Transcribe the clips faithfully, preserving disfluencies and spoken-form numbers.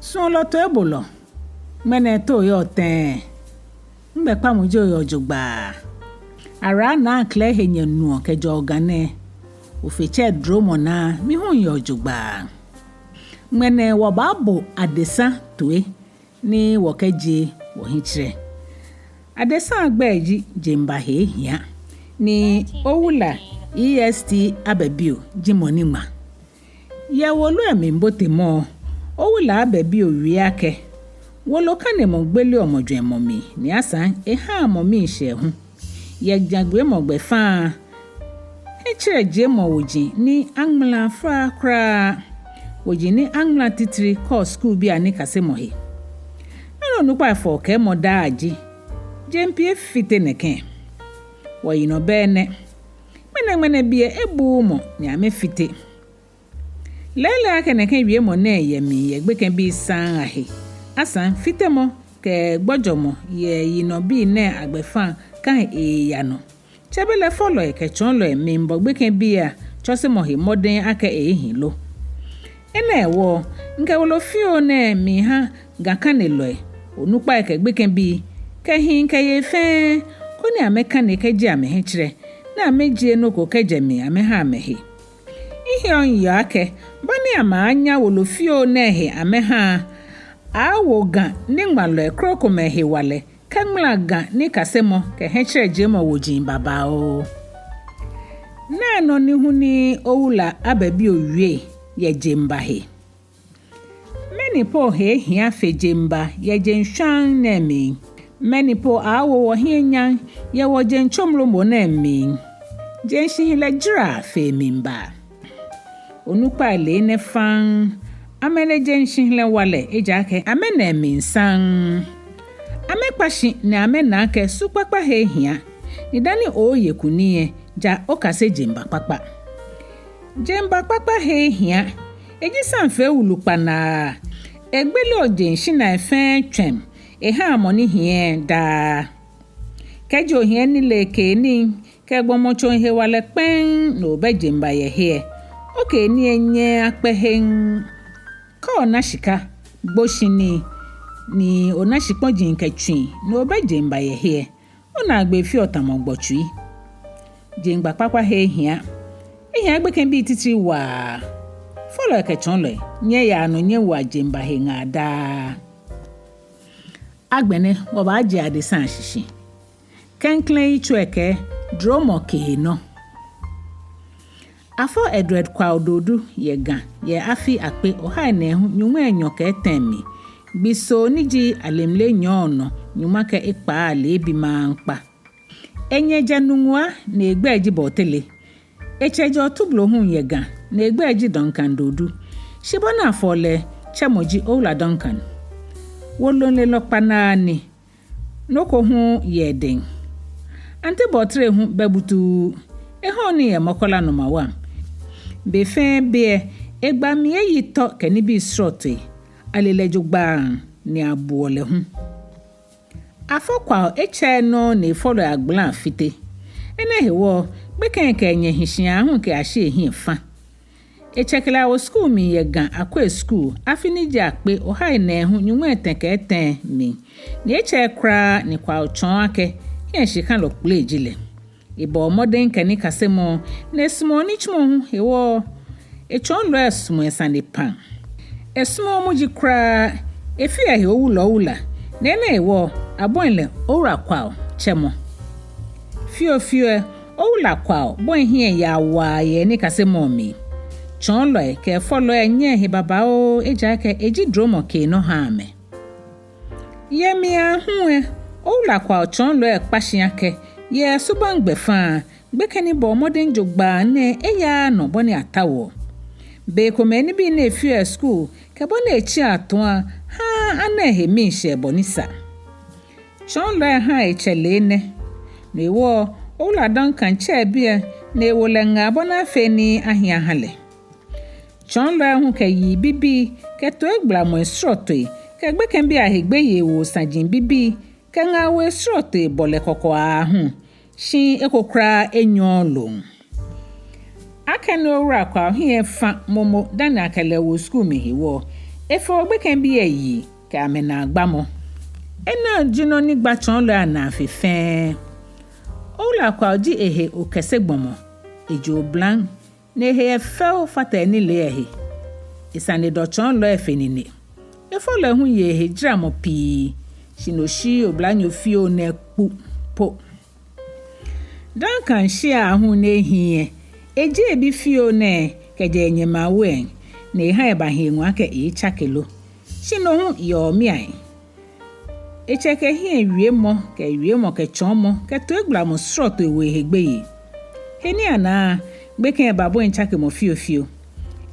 Suɔlɔ toibolɔ, ŋmɛnɛ te oyɔɔ tɛŋŋ? Migbɛkpamɔ ji oyɛ jogbaŋŋ. Ara Naa Klɛ he nyɛnuɔ kɛjɛɔ Ga nɛɛ. Ofe Tsɛ dromɔ naa, mi hu miyɛ jogbaŋŋ. Ŋmɛnɛ wɔbaabo adesa toi ni wɔkɛjie wɔhiɛtserɛ. Adesa gbɛi ji Jeŋba He Ehia, ni Owula E S T Ababio ji mɔ ni ŋma. Yɛ wolo lɛ mlibotemɔ, Owula Ababio wie akɛ, wolo kanemɔ gbeleɔ mɔ jwɛŋmɔ mli, ni asaŋ ehaa mɔ miishɛɛ hu. Yɛ jagbeemɔ gbɛfaŋ, hiɛtserɛjiemɔ woji ni aŋmala faaa kwraa, woji ni aŋmala titri kɔɔ skulbii anikasemɔ he. Nɔ ni onukpai fɔɔ kɛɛmɔ daa ji, jeŋ pii efite nɛkɛ. Wɔyinɔ bɛ nɛ. Ŋmɛnɛŋmɛnɛ bii lɛ ebuuu mɔ ni amɛfite. Lɛɛlɛŋ akɛ nɛkɛ wiemɔ nɛɛ yɛ mli yɛ gbekɛbii saŋŋ ahe. Asaŋ fitemɔ kɛ gbɔjɔmɔ yɛ yinɔbii nɛɛ agbɛfaŋ ka he eeya nɔ. Tsɛbelɛ fɔlɔi kɛ tsɔɔlɔi miibɔ gbekɛbii atsɔsemɔ he mɔdɛŋ akɛ eeehi lo. Enɛ hewɔ, mikɛ wolo fioo nɛɛ miiha Ga kanelɔi, onukpai kɛ gbekɛbii, kɛ hii kɛ yei fɛɛ, koni amɛkane kɛjie amɛhiɛtserɛ, ni amɛjie nɔ ko kɛjɛ mli amɛha amɛhe. Miheɔ miyeɔ akɛ, bɔ ni amɛaanya wolo fioo nɛɛ he amɛha, aaawo Ga niŋmalɔi krokomɛi hewalɛ, kɛŋmala Ga nikasemɔ kɛ hiɛtserɛjiemɔ woji babaoo. Naa nɔ ni hu ni Owula Ababio wie yɛ jeŋba he. Mɛni po he ehia fe jeŋba yɛ jeŋ shwaŋŋ nɛɛ mli? Mɛni po aaawo wɔhiɛ nyam yɛ wɔjeŋ tsomlomɔ nɛɛ mli? Jeŋ shihilɛ jara fe mli ba. Onukpai le enɛ faŋŋ, amɛle jeŋ shihilɛ walɛ ejaakɛ amɛna emli saŋŋ. Amɛkpa shi ni amɛna akɛ su kpakpa he ehia, ni dani ooye kunim lɛ, ja okase jeŋba kpakpa. Jeŋba kpakpa he ehia, eji samfee wulu kpanaa, egbeleɔ jeŋ shinai fɛɛ tswɛm, ehaa mɔ ni hiɛ daa. Kɛji ohiɛ nilee keenii kɛ gbɔmɔtsoŋ hewalɛ kpɛŋŋ ni obɛ jeŋba yɛ he lɛ, okeenii lɛ nyɛɛɛ akpɛ heŋ. Kɛ ona shika, gboshinii, ni ona shikpɔji kɛ tsui ni obɛ jeŋba yɛ he lɛ, onaagbee feɔ tamɔ gbɔtsui. Jeŋba kpakpa he ehia. Ehia gbekɛbii titri waa. Fɔlɔi kɛ tsɔɔlɔi, nyɛyaa nɔ nyɛwoa jeŋba he ŋaa daa. Agbɛnɛ wɔbaajie adesa lɛ shishi. Klɛŋklɛŋ yitso lɛ kɛɛ, dromɔ keenɔ. Afɔ Edward Kwao Dodoo yɛ Ga yɛ afi akpe ohai nɛɛhu nyɔŋmai enyɔ kɛ etɛ mli. Gbi Soo ni ji Alemle nyɔɔŋ nɔ nyɔŋma kɛ ekpaa leebi maŋkpa. Enyɛ jɛ Nungua ni egbɛi ji Bɔtele. Etsɛ jɛ Otublohum yɛ Ga ni egbɛi ji Duncan Dodoo. Shi bɔ ni afɔɔ lɛ tsɛmɔ ji Owula Duncan. Wololelɔ kpanaa ni, nɔ ko hu yɛ edɛŋ. Auntie Bɔtele hu bɛ butuu, ehɔɔ nii yɛ Makola number one. Be fɛɛ be lɛ, egba mli eyi tɔ kɛ nibii srɔtoi, ale lɛ jogbaŋŋ ni abuɔ lɛ hu. Afɔ Kwao etsɛɛɛ nɔŋŋ ni efɔlɔi agbala afite. Enɛ hewɔ, gbekɛ lɛ kɛ enyɛ hi shi aahu kɛyashi ehiɛ fa. Etsɛ kɛ lɛ awo skul mli yɛ Ga Akɔe Skul, afi ni ji akpe ohai nɛɛhu nyɔŋmai etɛ kɛ etɛ mli. Ni etsɛɛɛ kwraa ni Kwao tsɔɔ akɛ, hiɛshikalɔ kpele ji lɛ. Ebɔɔ mɔdɛŋ kɛ nikasemɔ, ni esumɔɔ nitsumɔ hu hewɔ, etsɔɔlɔi lɛ sumɔɔ esane pam. Esumɔɔɔ muji kwraa, efeɔ ehe owula owula, ni enɛ hewɔ abɔi lɛ Owula Kwao tsɛmɔ. Fiofio lɛ, Owula Kwao bɔi hiɛ yaa waa yɛ nikasemɔ mli. Tsɔɔlɔi kɛ fɔlɔi nyɛɔ ehe babaoo, ejaakɛ eji dromɔ keenɔ haa amɛ. Yɛ mli aahu lɛ, Owula Kwao tsɔɔlɔi lɛ kpa shi akɛ, yɛ subaŋ gbɛfaŋ, gbekɛ ni bɔɔ mɔdɛŋ jogbaŋŋ nɛɛ eyaaa nɔ bɔ ni ataoɔ. Bei komɛi nibii ni efeɔ yɛ skul kɛ bɔ ni etsiɔ atua haa anaaa ehe miishɛɛ bɔ ni sa. Tsɔɔlɔi lɛ haa etsɛ le enɛ. No hewɔ, Owula Duncan tsɛ ebi lɛ ni ewo lɛ ŋaa bɔ ni afee ni ahi aha lɛ. Tsɔɔlɔi lɛ hu kɛ yii bibii kɛ toigbalamɔi srɔtoi kɛ gbekɛbii ahe gbeyeishemɔi saji bibii kɛ ŋaawoi srɔtoi bɔ lɛ kɔkɔ aahu, shi eko kwraa enyɔɔɔ loŋ. Akɛni Owula Kwao hiɛ fa momo dani akɛ lɛ wo skul mli hewɔ, Efɔɔ gbekɛbii lɛ yii kɛ amɛnaagbamɔ. Enɛ ji nɔ ni gba tsɔɔlɔi anaa fe fɛɛ. Owula Kwao ji ehe okɛse gbɔmɔ, eji oblaŋ, ni ehe yɛ fɛo fata enilee lɛ he. Esane dɔ tsɔɔlɔi lɛ fe nine. Efɔlɔi hu ye ehe jaramɔ pii, shi no shi oblanyo fioo nɛɛ kpu po. Duncan shia aahu ni ehiii lɛ, eji ebi fioo nɛɛ kɛjɛ enyɛmimɛi awe lɛŋ, ni eha ebahi eŋɔɔ akɛ eeetsake lo. Shi no hu yɔɔ mli ahe. Etsɛ kɛ hiɛwiemɔ kɛ wiemɔ kɛ tsɔɔmɔ kɛ toigbalamɔ srɔtoi wo ehe gbeyei. He ni anaa, gbekɛ lɛ babɔi tsakemɔ fiofio.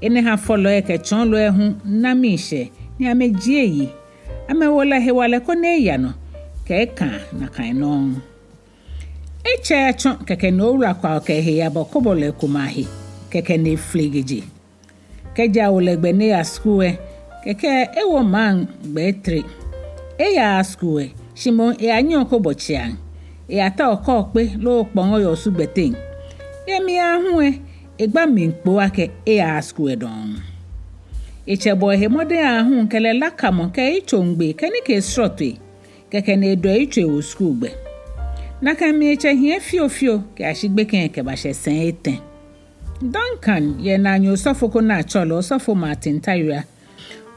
Enɛ ha fɔlɔi lɛ kɛ tsɔɔlɔi lɛ hu na miishɛɛ ni amɛjie eyi. Amɛwo lɛ hewalɛ koni eya nɔ kɛ ekaa nakai nɔŋŋ. Etsɛɛɛ tsɔ kɛkɛ ni Owula Kwao kɛ ehe yabɔ kobɔlɔi komɛi ahe, kɛkɛ ni eflegeje. Kɛji awo lɛ gbɛ ni eya skul lɛ, kɛkɛ ewo maŋ gbɛ etere. Eyaaa skul lɛ, shi moŋ eyanyiɛɔ kobɔtsiaŋ. Eyataoɔ kɔɔkpe loo kpɔŋɔ yɛ Osu gbɛteŋ. Yɛ mli aahu lɛ, egba mli kpoo akɛ eyaaa skul lɛ dɔŋŋ. Etsɛ bɔ ehe mɔdɛŋ aahu kɛ lɛ lakamɔ kɛ eyitsoŋgbee kɛ nikee srɔtoi, kɛkɛ ni edɔ eyitso ewo skul gbɛ. Nakai mli etsɛ hiɛ fiofio kɛyashi gbekɛ lɛ kɛbashɛ sɛi etɛ. Duncan yɛ naanyo osɔfo ko ni atsɛɔ lɛ Osɔfo Martin Tawia.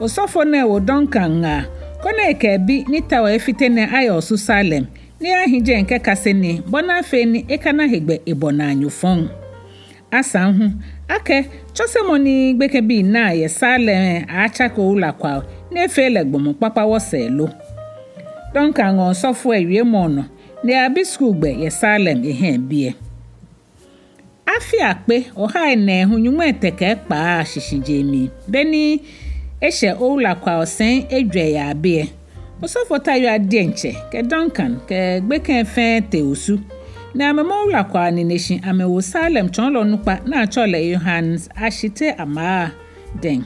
Osɔfo nɛɛ wo Duncan ŋaa koni ekɛ ebi ni taoɔ efite nɛɛ aya Osu Salem ni eyahi jɛi kɛkase nii bɔ ni afee ni ekana hegbɛ ebɔ naanyo fɔŋ. Asaŋ hu, akɛ tsɔsemɔ ni gbekɛbii naa yɛ Salem lɛ aaatsake Owula Kwao ni efee lɛ gbɔmɔ kpakpa wɔsɛɛ lo. Duncan ŋɔ osɔfo lɛ wiemɔ nɔ ni eyabi skul gbɛ yɛ Salem eha ebi lɛ. Afi akpe ohai nɛɛhu nyɔŋmai etɛ kɛ ekpaa shishijee mli, beni eshɛ Owula Kwao sɛi ejwɛ eyabi lɛ, Osɔfo Tawia diɛŋtsɛ kɛ Duncan kɛ gbekɛ lɛ fɛɛ tee Osu, ni amɛmɔ Owula Kwao nine shi amɛwo Salem tsɔɔlɔ nukpa ni atsɛɔ lɛ Johannes Ashitey Amaa dɛŋ.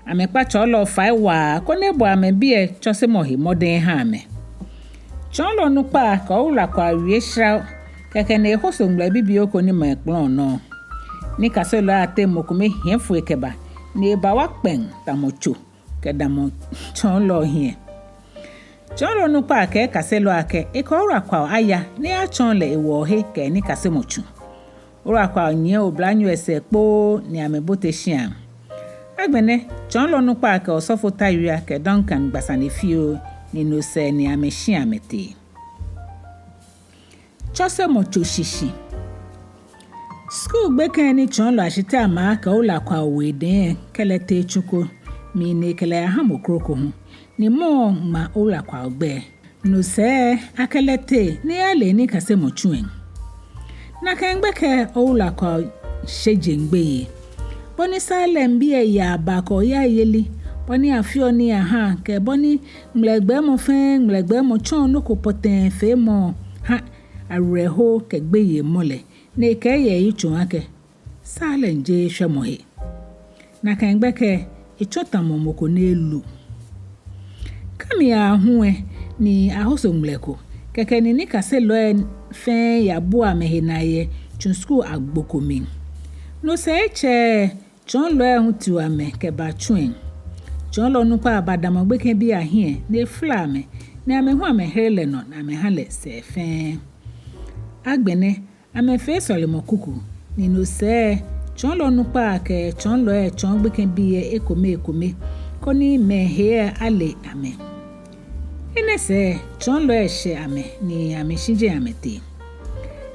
Amɛkpa tsɔɔlɔ lɛ fai waa koni ebɔ amɛbi lɛ tsɔsemɔ he mɔdɛŋ eha amɛ. Tsɔɔlɔ nukpa lɛ kɛ Owula Kwao wie shra, kɛkɛ ni ehoso ŋmlɛ bibioo ko ni ma ekpɔlɔ nɔ. Nikaselɔi ateŋ mɔ kome hiɛ foi kɛba, ni ebawa kpɛŋ tamɔ tso kɛdamɔ tsɔɔlɔ lɛ hiɛ. Tsɔɔlɔ nukpa lɛ kɛɛ kaselɔ lɛ akɛ ekɛ Owula Kwao aya ni eyatsɔɔ lɛ ewɔɔhe kɛ enikasemɔ tsu. Owula Kwao nyiɛ oblanyo lɛ sɛɛ kpoo ni amɛbote shia. Agbɛnɛ, tsɔɔlɔ nukpa lɛ kɛ Osɔfo Tawia kɛ Duncan gba sane fioo ni no sɛɛ ni amɛshi amɛtee. Tsɔsemɔ tso shishi. Skul gbekɛ lɛ ni tsɔɔlɔ Ashitey Amaa kɛ Owula Kwao wo edɛŋ lɛ kɛ lɛ tee tsu ko mli ni ekɛ lɛ yaha mɔ kroko hu, ni mɔ lɛ ŋma Owula Kwao gbɛi. No sɛɛ akɛ lɛ tee ni eyale enikasemɔ tsu lɛŋ. Nakai gbɛkɛ Owula Kwao she jeŋ gbeyei. Bɔ ni Salem bii lɛ yaa baa kɛ oyaiyeli, bɔ ni afeɔ nii ahaa, kɛ bɔ ni ŋmlɛgbɛɛmɔ fɛɛ ŋmlɛgbɛɛmɔ tsɔɔ nɔ ko pɔtɛɛ feemɔ ha awerɛho kɛ gbeyei mɔ lɛ, ni ekɛɛ yɛ eyitsoŋ akɛ Salem jeee shwɛmɔ he. Nakai gbɛkɛ lɛ, etsɔ tamɔ mɔ ko ni elu. Kɛ mli aahu lɛ, ni ahoso ŋmlɛ ko, kɛkɛ ni nikaselɔi lɛ fɛɛ yabua amɛhe naa yɛ tsu skul agbo ko mli. No sɛɛ etsɛɛɛ, tsɔɔlɔi lɛ hu tiu amɛ kɛba tsu lɛŋ. Tsɔɔlɔ nukpa lɛ badamɔ gbekɛbii lɛ ahiɛ ni efla amɛ, ni amɛ hu amɛhere lɛ nɔ ni amɛha lɛ sɛɛ fɛɛ. Agbɛnɛ, amɛfee sɔlemɔ kuku, ni no sɛɛ, tsɔɔlɔ nukpa lɛ kɛ tsɔɔlɔi lɛ tsɔɔ gbekɛbii lɛ ekome ekome, koni mɛi hee lɛ ale amɛ. Enɛ sɛɛ, tsɔɔlɔi lɛ shɛ amɛ, ni amɛshi jɛi amɛtee.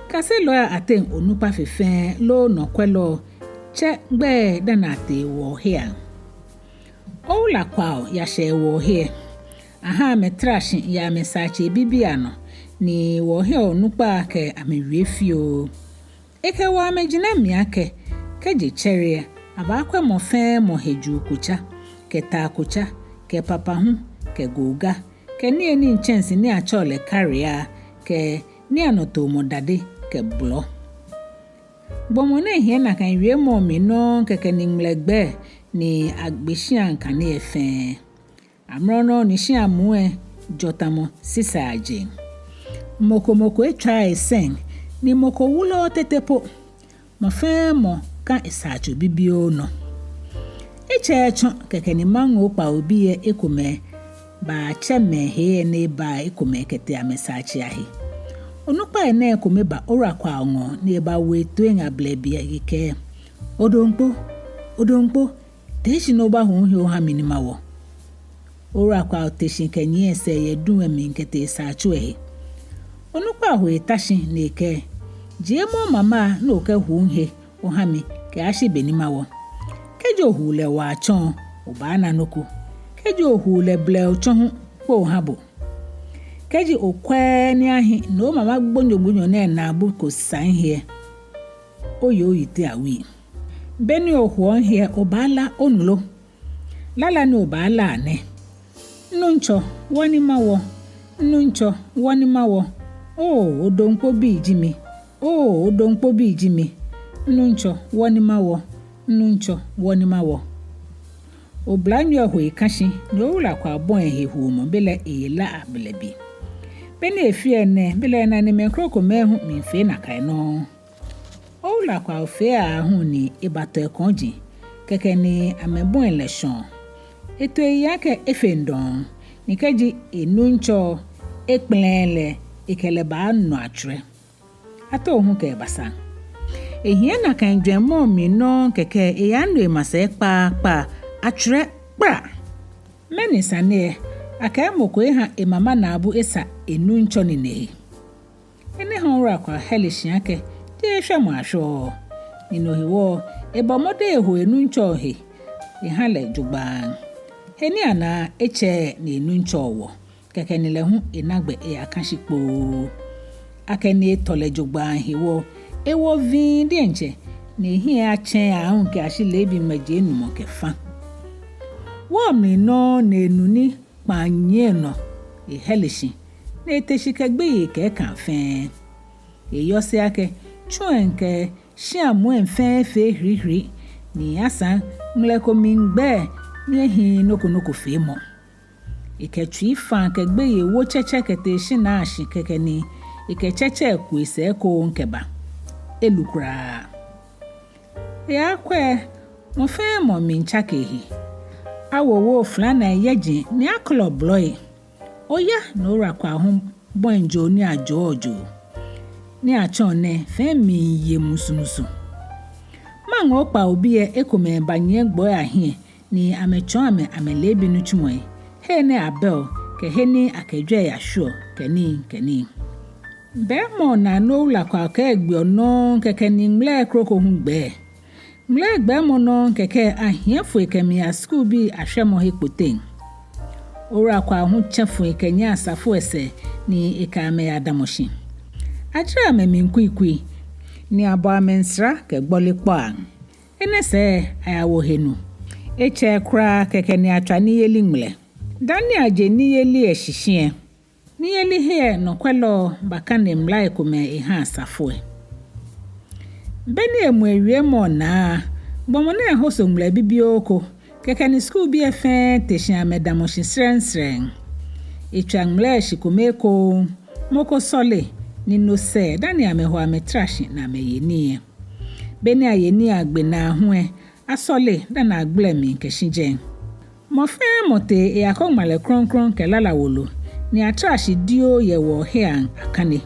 Kaselɔi lɛ ateŋ onukpa fe fɛɛ loo nɔkwɛlɔ lɛ tsɛ gbɛi dani atee wɔɔhe lɛ. Owula Kwao yashɛ wɔɔhe lɛ. Aha amɛtara shi yɛ amɛsaatsei bibii anɔ, ni wɔɔhe lɛ onukpa lɛ kɛ amɛ wie fioo. Ekɛwo amɛ jinamii akɛ, kɛ je tsɛre lɛ, abaakwɛ mɔ fɛɛ mɔ hejuu kotsa, kɛ taa kotsa, kɛ papahu, kɛ goga, kɛ niyenii tsɛnsi ni atsɛɔ lɛ carrier, kɛ nii anɔtoomɔ dade, kɛ blɔ. Gbɔmɔ nɛɛ hiɛ nakai wiemɔ lɛ mli nɔŋŋ kɛkɛ ni ŋmlɛgbɛɛ ni agbe shia lɛ kane lɛ fɛɛ. Amrɔ nɔŋŋ ni shia muu lɛ jɔ tamɔ sisai ajeŋ. Mɔ ko mɔ ko etswaaa esɛŋ, ni mɔ ko wulɔɔɔ tete po. Mɔ fɛɛ mɔ ka esaatso bibioo nɔ. Etsɛɛɛ tsɔ kɛkɛ ni maŋoo kpawo bii lɛ ekomɛi batsɛ mɛi hee lɛ ni eba ekomɛi kɛtee amɛsaatsei ahe. Onukpai nɛɛ ekome ba Owula Kwao ŋɔɔ ni ebawo etoiŋ ablɛbi ekɛɛ: Odonkpo, Odonkpo, tee shi ni obahu he oha mi ni mawɔ. Owula Kwao te shi kɛnyiɛ esɛɛ yɛ duŋ lɛ mli kɛtee saatso lɛ he. Onukpa lɛ ho eta shi ni ekɛɛ: Jiemɔ mama ni okɛhu he oha mi kɛyashi be ni mawɔ. Kɛji ohu lɛ waa tsɔ, obaana nɔ ko. Kɛji ohu lɛ blɛoo tsɔ hu, kpoo ha bo. Kɛji okwɛɛɛ ni ahi ni omama gbonyogbonyo nɛɛ naabu ko sa mihe lɛ, oye oyiteŋ awui. Be ni ohuɔ mihe lɛ, obaala, onu lo? Lala ni obaala nɛ: Nuŋtsɔ, wɔ ni mawɔ. Nuŋtsɔ, wɔ ni mawɔ. Oo, Odonkpo bi ji mi. Oo, Odonkpo bi ji mi. Nuŋtsɔ, wɔ ni mawɔ. Nuŋtsɔ, wɔ ni mawɔ. Oblanyo lɛ ho eka shi ni Owula Kwao bɔi ehe huumɔ, belɛ eye la ablɛbi. Be ni efeɔ enɛ, belɛ enanemɛi krokomɛi hu miifee nakai nɔŋŋ. Owula Kwao fee aahu ni ebatɔ ekɔŋji, kɛkɛ ni amɛbɔi lɛ shɔŋŋ. Eto eyiŋ akɛ efeŋ dɔŋŋ, ni kɛji enuŋtsɔ lɛ kpɛlɛɛɛ lɛ, ekɛ lɛ baanɔ atswɛrɛ. Ato hu kɛ ebasaŋ. Ehiɛ nakai jwɛŋmɔ mli nɔŋŋ kɛkɛ eyanu emasɛi kpaakpa, atswɛrɛ kpra. Mɛni sane lɛ, akɛɛ mɔ ko eha emama naabu esa enuŋtsɔ nine he? Enɛ ha Owula Kwao hɛle shi akɛ jeee shwɛmɔ ashwɛɔ. Ni no hewɔ lɛ, ebɔ mɔdɛŋ eho enuŋtsɔ he eha lɛ jogbaŋŋ. He ni anaa etsɛɛɛ ni enuŋtsɔ wɔ, kɛkɛ ni lɛ hu ena gbɛ eyaka shi kpoo. Akɛni etɔ lɛ jogbaŋŋ hewɔ lɛ, ewɔ viŋ diɛŋtsɛ, ni ehiɛ atsɛɛɛ aahu kɛyashi leebi ŋmɛji enumɔ kɛ fa. Wɔ mli nɔŋŋ ni enu ni kpaa nyiɛ enɔ, ehɛle shi, ni ete shi kɛ gbeyei kɛ ekaa fɛɛ. Eyɔse akɛ tsu lɛŋ kɛ shia muu lɛŋ fɛɛ efee hirihiri, ni asaŋ ŋmlɛ ko miigbɛ ni ehiii nɔ ko nɔ ko feemɔ. Ekɛ tsuifaa kɛ gbeyei wo tsɛtsɛ kɛtee shinaa shi kɛkɛ ni ekɛ tsɛtsɛ lɛ ku esɛɛ ekoŋŋ kɛba. Elu kwraa. Eyakwɛ, mɔ fɛɛ mɔ miitsake ehe. Awowo flana lɛ yɛji ni akɔlɔ blɔi. Oya ni Owula Kwao hu bɔi joo ni ajoɔ joo. Ni atsɔ nɛɛ fɛɛ miiye musumusu. Maŋoo kpawo bii lɛ ekomɛi banyiɛ gbɔi lɛ ahiɛ ni amɛtsɔɔ amɛ amɛleebi nitsumɔi, he ni abɛɔ kɛ he ni akɛ jwɛi yashwieɔ kɛ nii kɛ nii. Gbɛɛmɔ naa ni Owula Kwao kɛɛ egbeɔ nɔŋŋ kɛkɛ ni ŋmlɛ lɛ kroko hu gbɛɛ. Ŋmlɛ lɛ gbɛɛmɔ nɔŋŋ kɛkɛ ahiɛ foi kɛmiiya skulbii ashwɛmɔhe kpo teŋ. Owula Kwao hu tsɛ foi kɛnyiɛ asafo lɛ sɛɛ ni ekɛ amɛ yadamɔ shi. Ajara amɛmli kuikui ni abɔ amɛ nsra kɛ gbɔle kpɔiaŋ. Enɛ sɛɛ ayawo he nu. Etsɛɛɛ kwraa kɛkɛ ni atswa niyeli ŋmlɛ. Dani aje niyeli lɛ shishi lɛ, niyelihe lɛ nɔkwɛlɔ lɛ bakane mlai komɛi eha asafo lɛ. Be ni emu ewiemɔ naa lɛ, gbɔmɔ nɛɛ hoso ŋmlɛ bibioo ko, kɛkɛ ni skulbii lɛ fɛɛ te shi amɛdamɔ shi srɛnsrɛn. Etswa ŋmlɛ lɛ shi kome ekoŋŋ, mɔ ko sɔle, ni no sɛɛ dani amɛho amɛtara shi ni amɛye nii lɛ. Be ni aye nii agbe naa hu lɛ, asɔle dani agbala mli kɛshi jɛi. Mɔ fɛɛ mɔ tee eyakɔ ŋmalɛ krɔŋkrɔŋ kɛ lala wolo, ni atara shi dioo yɛ wɔɔhe lɛŋ akane.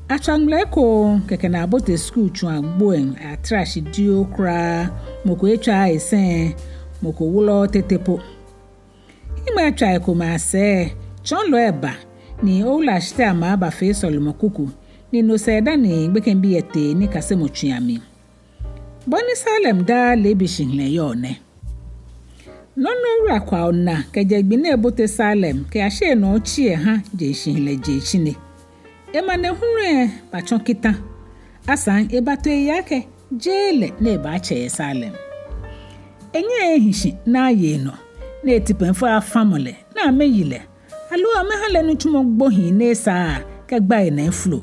Atswa ŋmlɛ ekoŋŋ kɛkɛ ni abote skul tsu agbo lɛŋ atara shi dioo kwraa, mɔ ko etswaaa esɛŋ, mɔ ko wolooo tete po. Hiŋmɛitswai komɛi asɛɛ, tsɔɔlɔi lɛ ba, ni Owula Ashitey Amaa bafee sɔlemɔ kuku, ni no sɛɛ dani gbekɛbii lɛ tee nikasemɔ tsui amli. Bɔ ni Salem daa leebi shihilɛ yɔɔ nɛ. Nɔ ni Owula Kwao na kɛjɛ gbi ni ebote Salem kɛyashi enɔ otsi lɛ ha jeŋ shihilɛ je etsine. Emanehulu lɛ batsɔ kita. Asaŋ ebato eyiŋ akɛ jeee lɛ ni ebaatsɛ yɛ Salem. Enyɛɛɛ ehi shi ni aye enɔ, ni etipɛŋfoi afamɔ lɛ, ni amɛyi lɛ, aloo amɛha lɛ nitsumɔ gbohii ni esaaa kɛgba enaa efolo.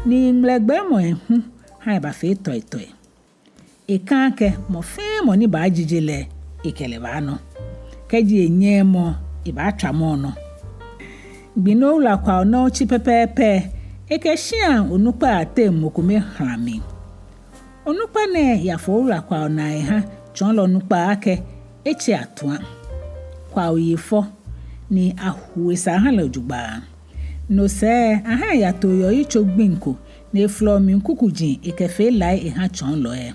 Ni ŋmlɛ gbɛɛmɔ lɛ hu ha ebafee tɔitɔi. Eka akɛ mɔ fɛɛ mɔ ni baajije lɛ, ekɛ lɛ baanɔ. Kɛji enyɛɛɛ mɔ, ebaatswa mɔ nɔ. Gbi ni Owula Kwao na otsi pɛpɛɛpɛ, ekɛ shia onukpa lɛ ateŋ mɔ kome hla mli. Onukpa nɛɛ yafo Owula Kwao naa eha tsɔɔlɔ nukpa akɛ etse atua. Kwao ye fɔ, ni ahu esa aha lɛ jogbaŋŋ. No sɛɛ, aha eyato yɔɔ yitso gbiŋ ko, ni efolɔ mli kukuji ekɛfee lai eha tsɔɔlɔ lɛ.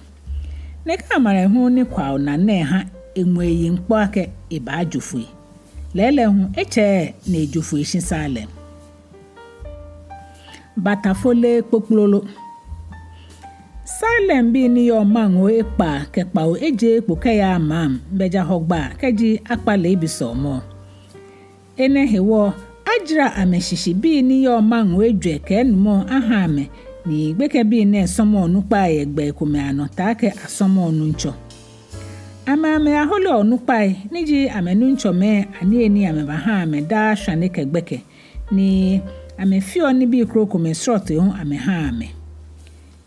Nɛkɛ amanehulu ni Kwao na nɛɛ ha eŋmɛ eyiŋ kpɔ akɛ ebaajo foi. Lɛɛlɛŋ hu etsɛɛɛ ni ejo foi eshi Salem. Batafo le kpokplolo. Salem bii ni yɔɔ maŋoo ekpaa kɛ kpawo ejeee kpo kɛyaaa maŋ bɛ ja Hɔgbaa kɛji akpa leebi sɔlemɔ. Enɛ hewɔ, ajara amɛshishi bii ni yɔɔ maŋoo ejwɛ kɛ enumɔ aha amɛ, ni gbekɛbii nɛɛ sɔmɔɔ onukpai yɛ gbɛi komɛi anɔ taakɛ asɔmɔɔ Nuŋtsɔ. Amɛ amɛyaholeɔ onukpai ni ji amɛnuŋtsɔmɛi anii ni amɛbaha amɛ daa shwane kɛ gbɛkɛ, ni amɛfeɔ nibii krokomɛi srɔtoi hu amɛhaa amɛ.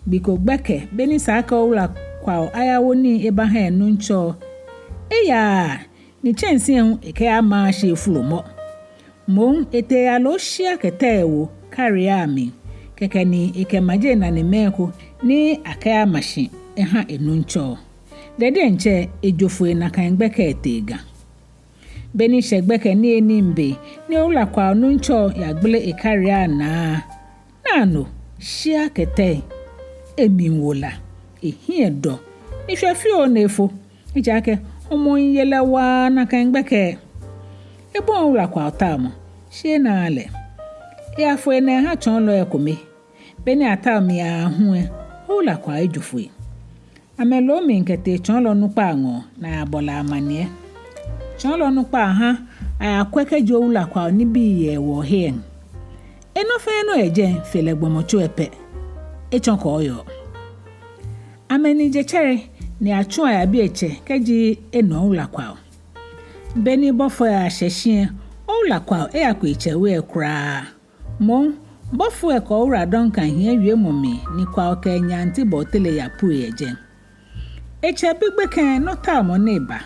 Gbi ko gbɛkɛ, beni esa akɛ Owula Kwao ayawo nii ebaha enuŋtsɔ, eyaaa, ni tsɛnsi lɛ hu ekɛyamaa shi eflomɔ. Moŋ etee eyaloo shia kɛ tɛ ewo carrier mli, kɛkɛ ni ekɛmaje enanemɛi ko ni akɛyama shi eha enuŋtsɔ. Lɛ diɛŋtsɛ ejo foi nakai gbɛkɛ etee Ga. Beni eshɛ gbɛkɛ niyenii be ni Owula Kwao nuŋtsɔ yagbele e carrier naa, naa no shia kɛ tɛ, emli wo la, ehiɛ dɔ, eshwɛ fioo ni efo. Ejaakɛ hɔmɔ miiye lɛ waa nakai gbɛkɛ. Ebɔi Owula Kwao taomɔ, shi enaaa lɛ. Eyafo enaa eha tsɔɔlɔi komɛi. Beni ataomɔ miiya aahu lɛ, Owula Kwao ejo foi. Amɛloo mli kɛtee tsɔɔlɔ nukpa ŋɔɔ ni ayabɔ lɛ amaniɛ. Tsɔɔlɔ nukpa ha ayakwɛ kɛji Owula Kwao nibii yɛ ewɔɔhe lɛ. Enɔ fɛɛ nɔ yɛ jɛi fe lɛ gbɔmɔtso lɛ pɛ. Etsɔ kɔɔyɔɔ. Amɛniji tsɛre ni atsu ayabi etsɛ kɛji ena Owula Kwao. Beni bɔfo lɛ yashɛ shi lɛ, Owula Kwao eyako etsɛ we lɛ kwraa. Moŋ, bɔfo lɛ kɛ Owula Duncan hiɛ wiemɔ mli ni Kwao kɛ enyɛ Auntie Bɔtele yapue yɛ jɛi. Etsɛ bi gbekɛ lɛ nɔ taomɔ ni eba,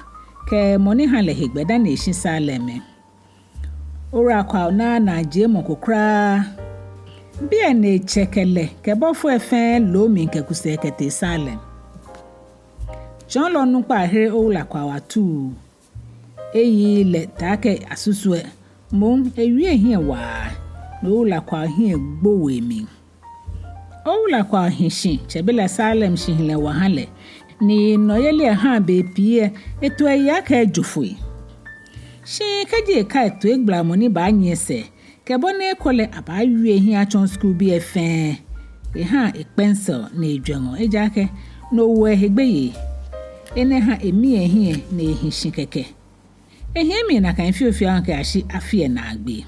kɛ mɔ ni ha lɛ hegbɛ dani eshi Salem lɛ. Owula Kwao naaa naajiemɔ ko kwraa. Biɛ ni etsɛ kɛ lɛ kɛ bɔfo lɛ fɛɛ loo mli kɛku sɛɛ kɛtee Salem. Tsɔɔlɔ nukpa here Owula Kwao atuu. Eyiii lɛ taakɛ asusu lɛ, moŋ ewie ehiɛ waa, ni Owula Kwao hiɛ gbo wo emli. Owula Kwao hi shi tsɛbelɛ Salem shihilɛ wa ha lɛ, ni nɔyeli lɛ ha bei pii lɛ, eto eyi akɛ ejo foi. Shi kɛji ekai toigbalamɔ ni baanyiɛ sɛɛ, kɛ bɔ ni ekolɛ abaawie ehiɛ atsɔɔ skulbii lɛ fɛɛ, eha ekpɛnsɛl ni ejwɛŋɔ, ejaakɛ no woɔ ehe gbeyei. Enɛ ha emia ehiɛ ni ehi shi kɛkɛ. Ehiɛ mli nakai fiofio aahu kɛyashi afi lɛ naagbee.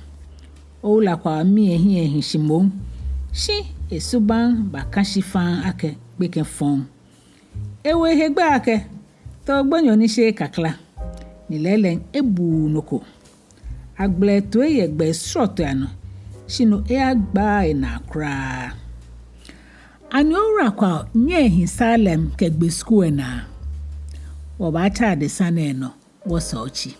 Owula Kwao mia ehiɛ ehi shi moŋ, shi esubaŋ baka shi faŋŋ akɛ gbekɛ fɔŋ. Ewo ehe gbɛi akɛ, too gbonyo ni sheee kakla, ni lɛɛlɛŋ ebuuu nɔ ko. Agbala etoi yɛ gbɛi srɔtoi anɔ, shi no eyagbaaa enaa kwraa. Ani Owula Kwao nyɛɔ ehi Salem kɛgbe skul lɛ naa? Wɔbaatsa adesa nɛɛ nɔ wɔsɛɛ otsi.